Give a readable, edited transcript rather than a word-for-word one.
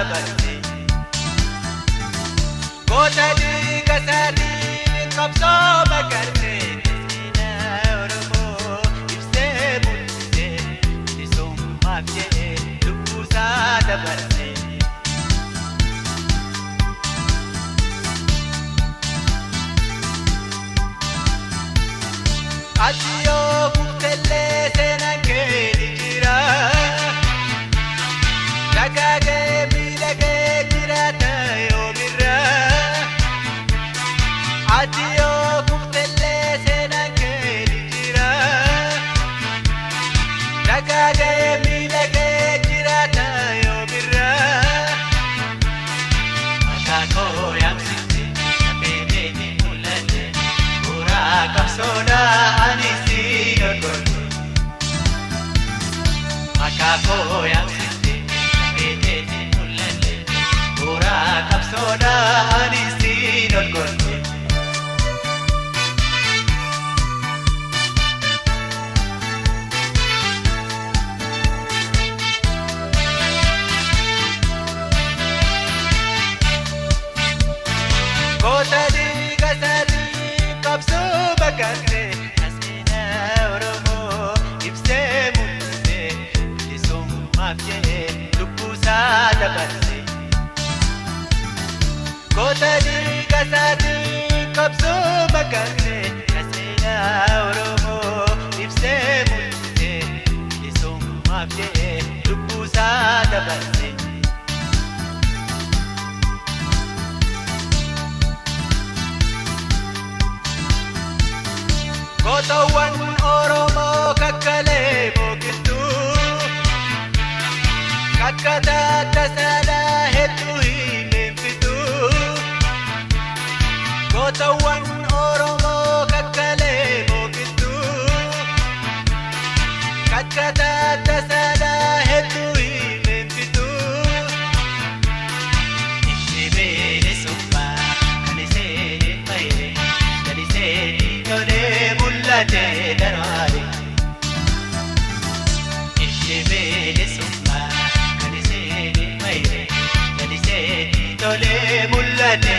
dabarse. Goota dhiiga isaatiin qabsoo makarte, seenaa Oromoo ibsee mul'ise, bilisummaaf jedhee lubbuusaa dabarse. Ati yoo kuftellee seenaan kee ni jira. Dagaagee miidhagee jiraata yoomirra. Ati yoo kuftellee seenaan kee ni jira. Dagaagee miidhagee jiraata yoomirra. Maqaa koo yaamsifte lafee keetiin mul'atte, bu'uuraa qabsoodhaa ani si dorgomte. Maqaa koo yaamsifte lafee keetiin mul'atte, bu'uuraa qabsoodhaa ani si dorgomte. Goota dhiiga isaatiin qabsoo makarte, seenaa Oromoo ibsee mul'ise, bilisummaaf jedhee lubbuusaa dabarse. Goota dhiiga isaatiin qabsoo makarte, seenaa Oromoo ibsee mul'ise, bilisummaaf jedhee lubbuusaa dabarse. Gootawwan Oromoo kakkalee mookittuu, kakkataa tasaadhaa hedduu himeenfituu. Gootawwan Oromoo kakkalee mookittuu, kakkataa tasaadhaa hedduu himeenfituu. Ibsi bilisummaa kan isheen fayyade, lalisee tolee mul'ate daraare. Ibsi bilisummaa kan isheen fayyade, lalisee tolee mul'ate